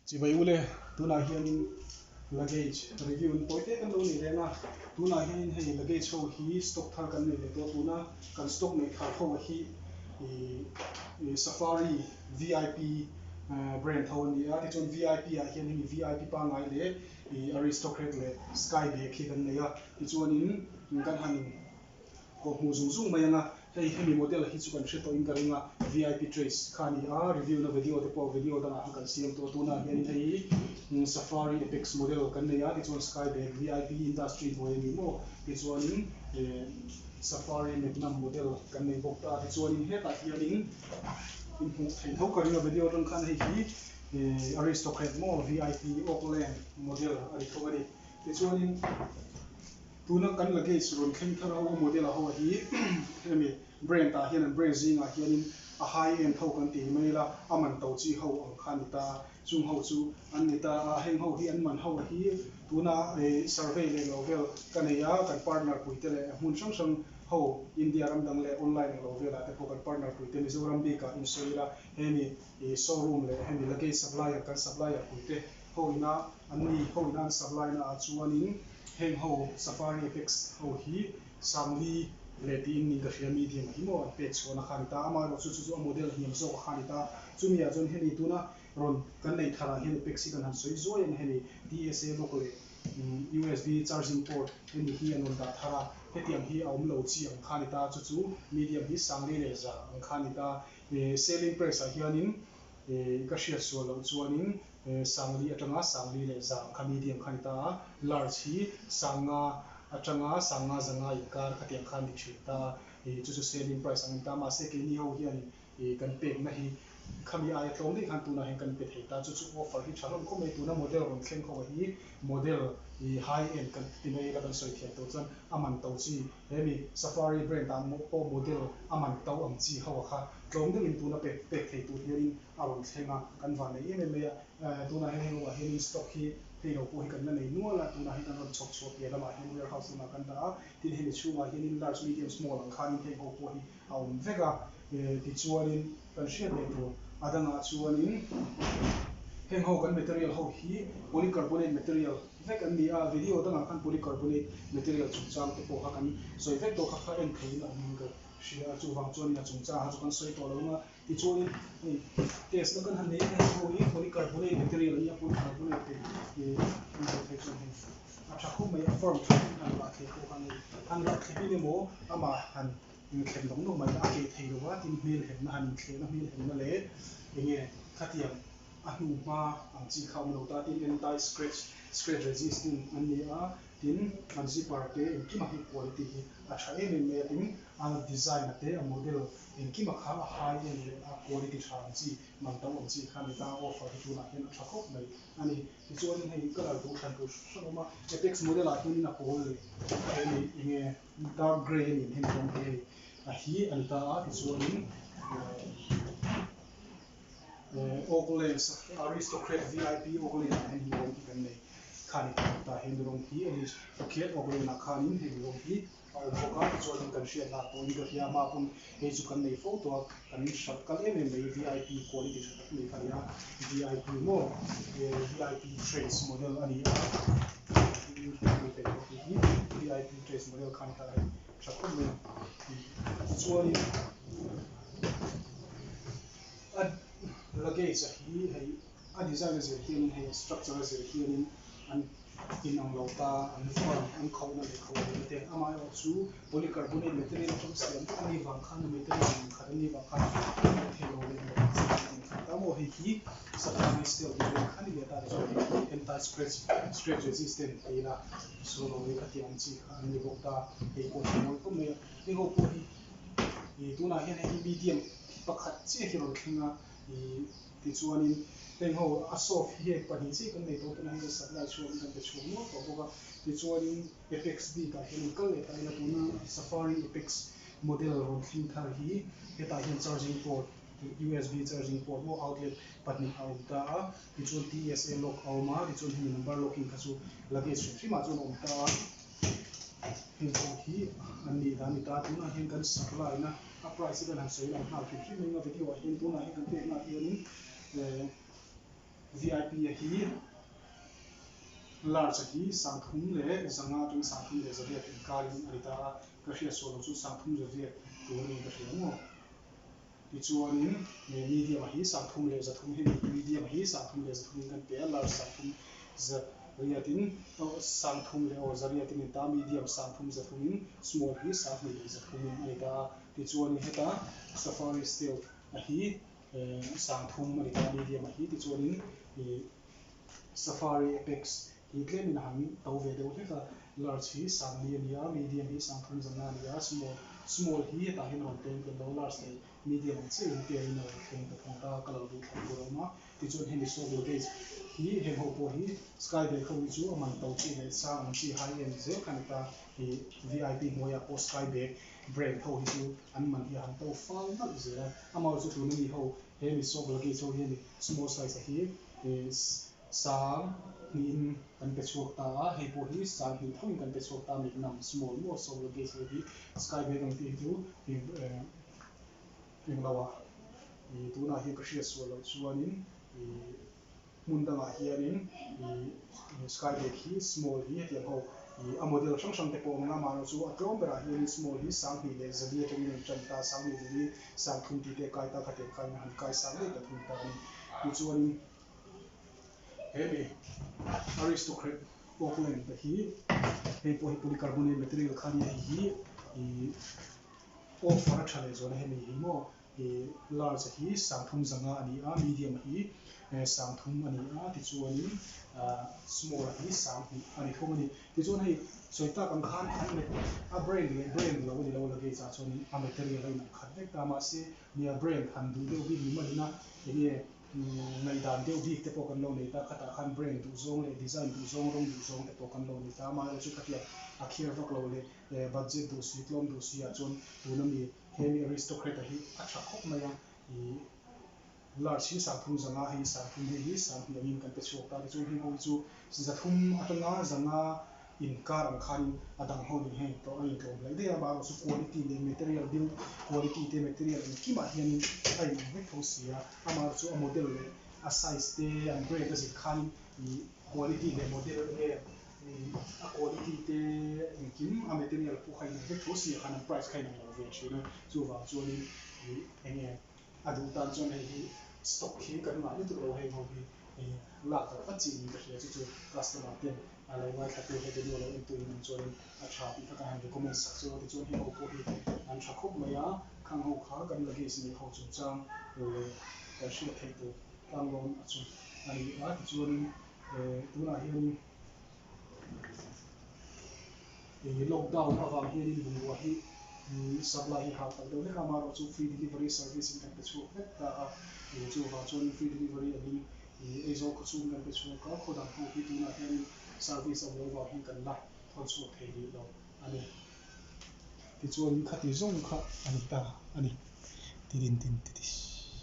Chibai ule, tunah hianin luggage review in pawi te kan lo nei reng a, tunah hianin hei luggage ho hi stock thar kan nei leh tawh a, tuna kan stock neih thar ho hi ih Safari vip brand ho a ni a, tichuan vip ah hian hemi vip pangngai leh ih Aristocrat leh Sky bag hi kan nei a, tichuanin kan han Kawh hmuh zung zung mai ang a, hei hemi model hi chu kan hre tawhin ka ring a, vip trace kha a ni a, review na video te pawh video dangah khan kan siam tawh a, tunah hianin hei Safari Apex model kan nei a, tichuan Skyback vip industry hnuai a ni maw, tichuanin Safari Magnum model kan nei bawk ta a, tichuanin hetah hianin in hmuh theih tho ka ring a video atang khan hei hi Aristocrat maw vip Auckland model a ni thung a ni, tichuanin. Tuna kan luggage rawn thleng thar ho a model a ho hi hemi brand ah hian an brand zingah hianin a high end ho kan ti mai ila a man to chi ho ang kha a ni ta a, chung ho chu an ni ta a, heng ho hi an man ho hi tuna survey leh lo vel ka nei a, kan partner pui te leh hmun hrang hrang ho India ram dang leh online ang lo velah te pawh kan partner pui te Mizoram bikah insawi ila hemi showroom leh hemi luggage supplier kan supplier pui te ho ina an ni ho ina an supply na ah chuanin heng ho Safari Apex ho hi Sangli leh tiin nin ka hria medium hi maw an pek chhuahna kha a ni ta a, amaherawh chu chu chu a model hniam zawk kha a ni ta, chumi ah chuan hemi tuna rawn kan neih thar ah hian Apex hi kan han sawi zuai ang hemi TSA lock leh USB charging port hemi hi an rawn dah thar a, hetiang hi a awm lo chi ang kha a ni ta, chu chu medium hi Sangli leh za ang kha a ni ta, selling price ah hianin ka hriat sual loh chuanin Sangli atanga Sangli leh Zang kha medium kha a ni ta a, large hi Sanga atanga Sanga zanga inkar khatiang kha a ni thin ta a, chu chu selling price ang a ni ta a, mahse keini ho hianin kan pekna hi khami aia tlawm daih khan tunah hian kan pe thei ta, chu chu offer hi tha hlawm khawp mai, tuna model rawn thleng ho hi model high end kan ti mai ila kan sawi thiam tur chuan a man to chi hemi Safari brand ah pawh model a man to ang chi ho a kha tlawm deuhin tuna pek pek thei tur hianin a rawn thleng a, kan van nei em em mai a, tunah hian heng ruah hianin stock hi hei lo pawh hi kan la nei nual a, tunah hian kan rawn chhawk chhuah piah lamah hian warehouse lamah kan dah a, tin hemi chhungah hianin large, medium, small ang khanin heng ho pawh hi a awm vek a, tichuanin kan hriat leh tur a dangah chuanin heng ho kan material ho hi polycarbonate material vek an ni a, video dangah khan polycarbonate material chungchang te pawh kha kan sawi vek tawh kha kha en theihin a awm ka hria a, chuvang chuanin a chungchang kha chu kan sawi tawh lo ang a. Tichuanin hei test na kan han nei a hei ho hi polycarbonate material a nia polycarbonate te ih an zawh theih chuan hei a tha khawp mai a firm tha in han rah thleh pawh khan hei han rah thlep in emaw amah han inthlep nawk nawk mai a keh thei lo a tin hmel hemna han inthlehna hmel hemna leh enge khatiang a hnu hma ang chi kha a awm lo ta tin anti scratch scratch resisting an ni a tin an zipper te engkim a hi quality hi a tha em em mai a tin a design a te a model Engkima kha a high end leh a quality tha ang chi, man to ang chi kha ni ta, offer hi tunah hian a tha khawp mai a ni. Tichuanin hei colour duh hran tur hran hran a awm a, Apex model ah hianin a pawl leh he ni enge dark grey a nih hemi rawng hi hei a hi a ni ta a, tichuanin eh Oakland Aristocrat vip Oakland ah hian hemi rawng hi kan nei kha a ni ta ta hemi rawng hi a ni Phuket Oakland ah khanin hemi rawng hi A awm bawk a, tichuanin kan hriatna ah pawhin ka hria hma pawn hei chu kan nei fo tawh a, kan hralh kal em em mai vip quality tha tak mai kha a ni a, vip maw vip trace model a ni a, vip trace model khan kha hei tha khawp mai a, tichuanin a luggage a hi hei a design a zir hianin hei a structure a zir hianin an in ang lo ta, an firm, an khauhna leh khauh lohna te, amaherawh chu polycarbonate material atang siam vek a nih vang khan material in khat a nih vang khan a thei lo leh lo ang chi an in khat ta maw, hei hi safari steel tih vel kha ni leh ta tichuan hei hi anti scratch, scratch resistant ti ila solo hi khatiang ang chi kha an ni bawk ta, hei pawh hi a mawi khawp mai a, heng ho pawh hi ih tunah hian hei hi medium pakhat chiah hi a rawn thleng a ih. Tichuanin heng ho a soft hi heng 2 chiah kan nei tawh tunah hian kan supply chhuakin kan pe chhuak nual tawh bawk a. Tichuanin Apex bikah hian an kal leh ta ila tuna Safari Apex model rawn thleng thar hi hetah hian charging port USB charging port maw outlet 2 a awm ta a. Tichuan TSA lock a awm a, tichuan hemi number locking kha chu luggage hrim hrimah chuan a awm ta a. Heng pawh hi an nih dan a ni ta. Tunah hian kan supply na A price hi kan han sawi lang nghal hrim hrim mai a, video ah hian tunah hian kan pek na ah hianin eh VIP a hi large a hi 3500 atangin 3800 inkarin a ni ta a, ka hriat sual loh chu 3800 tur a niin ka hria maw? Tichuanin medium a hi 3300 hemi medium a hi 3300 in kan pe a, large 3800 in aw 30 leh aw 800 in a ni ta a, medium 3300 in small hi 2300 in a ni ta a. Tichuanin heta safari stealth a hi 3000 a ni ta a, medium a hi tichuanin ih safari apex hi tlemin a han to ve deuh hlek a, large hi 4000 a ni a, medium hi 3500 a ni a, small small hi hetah hian a rawn tlem tel lo, large leh medium ang chiah in pair in a rawn thleng ta thung ta, colour duh thlan tur a awm a, tichuan hemi soft luggage hi heng ho pawh hi sky bag ho hi chu a man to chi leh sang ang chi high end zel kha a ni ta, ih vip hnuaiah pawh sky bag brand ho hi chu an man hi a han to fal nalh zel a, amaherawhchu tuna mi ho he mi soft luggage ho hian small size a hi ih 2000 in kan pe chhuak ta a, hei pawh hi 2000 thoin kan pe chhuak ta a, Magnum small maw soft luggage ho hi sky bag ang tih hi chu ih englo ah ih tunah hian ka hriat sual loh chuanin ih hmun dangah hianin ih sky bag hi small hi hetiang ho ih a model hrang hrang te pawh a awm ang a, amaherawhchu a tlawm berah hianin small hi 2400 atangin an tan ta, 2400 3000 tih te a kai ta, khatiang khain a han kai sang daih ta thung ta a ni. Tichuanin he mi aristocrat Auckland te hi hei pawh hi polycarbonate material kha a nia, hei hi ih offer a tha leh zual a hemi hi maw Ih large hi 3500 a ni a, medium hi 3000 a ni a, tichuanin small hi 2000 a ni thung a ni. Tichuan hei sawi tak ang khan an a brand leh brand lo a ni lo luggage ah chuanin a material a inang khat vek ta mahse nia brand han duh deuh bik ni malin a enge ngaihdan deuh bik te pawh kan lo nei ta, khatah khan brand duh zawng leh design duh zawng rawng duh zawng te pawh kan lo nei ta amaherawhchu khatiang a kher vak lo leh budget duh si tlawm duh si ah chuan tuna mi He mi aristocrat a hi a tha khawp mai a, ih large hi 3500 hei 3000 hei hi 2000 angin kan pe chhuak ta tichuan heng ho hi chu 300 atanga 500 inkar ang khanin a dang ho nen hian a intlawm hlei daih a, amaherawhchu quality leh material build quality te material engkimah hianin a inang vek tho si a, amaherawhchu a model leh a size te an brand a zir khanin ih quality leh model enge A quality te engkim a material pawh kha inang vek tho si ah khan an price kha inang lo ve thin a, chuvang chuanin ih eng nge a duh tan chuan hei hi stock hi kan ngah lutuk lo heng ho hi ih lak darh vat chi niin ka hria chu chu customer ten a lo ngaithla tu he video lo en tu in ang chuanin a tha tih kha ka han recommend sak chu a tichuan heng ho pawh hi an tha khawp mai a, khang ho kha kan luggage neih ho chungchang leh kan hriat theih tur tlanglawn a chu a ni a tichuanin Tunah hianin ih lockdown avang hianin bungrua hi supply hi hau tak deuh hlek a, amaherawhchu free delivery service in kan pe chhuak vek ta a, chuvang chuanin free delivery angin ih Aizawl khawchhung kan pe chhuak a, khaw dang ho hi tunah hianin service a awm lo vang hian kan la thawn chhuak thei rih lo a ni. Tichuanin khati zawng kha a ni ta a ni. Tidin tin ti ti.